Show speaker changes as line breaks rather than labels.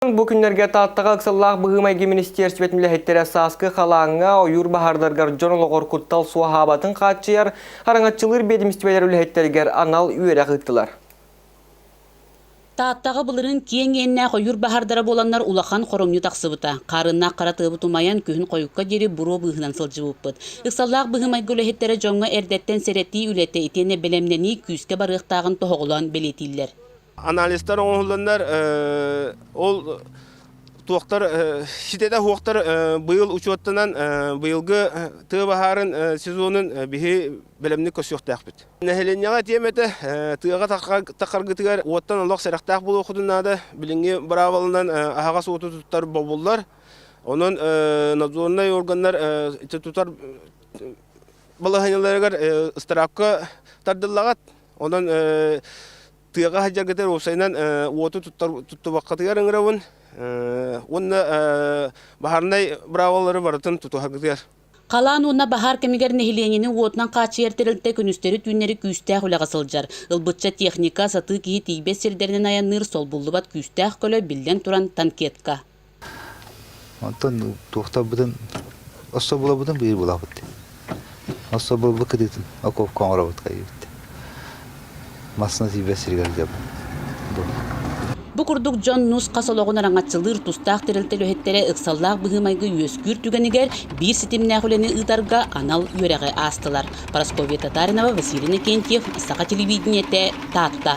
Бу күннэргэ Тааттаҕа ыксаллаах быһыы-майгы министиэристибэтин үлэһиттэрэ сааскы халааҥҥа, ойуур баһаардарыгар дьон олоҕор куттал суоһаабатын хааччыйар, араҥаччылыыр биэдэмистибэлэр үлэһиттэригэр анал үөрэх ыыттылар.
Тааттаҕа былырыын киэҥ иэннээх ойуур баһаардара буоланнар улахан хоромньу тахсыбыта. Хаарыннаах хара тыабыт умайан, күһүн хойукка диэри буруо быыһынан сылдьыбыппыт. Ыксаллаах быһыы-майгы үлэһиттэрэ дьоҥҥо эрдэттэн сэрэтии үлэтэ итиэннэ бэлэмнэнии күүскэ барыахтааҕын тоһоҕолоон бэлиэтииллэр.
Анализтар оҥоһулланнар ол туохтар ситэтэ суохтар быйыл учуоттанан быйылгы тыа баһаарын сезонун биһи бэлэмник көрсүөхтээхпит. Нэһилиэнньэҕэ этиэм этэ, тыаҕа тахаргытыгар уоттан олох сэрэхтээх буолуоххутун наада. Билиҥҥи быраабыланан аһаҕас уоту туттар бобуллар. Онон надзорнай органнар тутар балаһыанньаларыгар ыстараапка тардыллаҕат. Онон тыаҕа сылдьаргытыгар уопсайынан уоту туттубаккатыгар ыҥырабын уонна баһаарынай быраабалары барытын тутуһаргытыгар.
Халаан уонна баһаар кэмигэр нэһилиэнньэни уотунан хааччыйар тэрилтэ күнүстэри-түүннэри күүстээх үлэҕэ сылдьар. Ылбычча техника, сатыы киһи тиийбэт сирдэринэн айанныыр солбуллубат күүстээх көлө, биллэн туран, танкетка.
Онтон туохтарбытын особолобутун быйыл булабыт. Особолбут кытыытын окуопка оҥоробут хайыыбыт. Массына тиийбэт сиригэр илдьэбит.
Бу курдук дьон нус-хас олоҕун араҥаччылыыр тустаах тэрилтэ үлэһиттэрэ ыксаллаах быһыы-майгы үөскүүр түгэнигэр биир ситимнээх үлэни ыытарга анал үөрэҕи аастылар. Парасковья Татаринова, Василий Иннокентьев, Саха телевидениетэ, Таатта.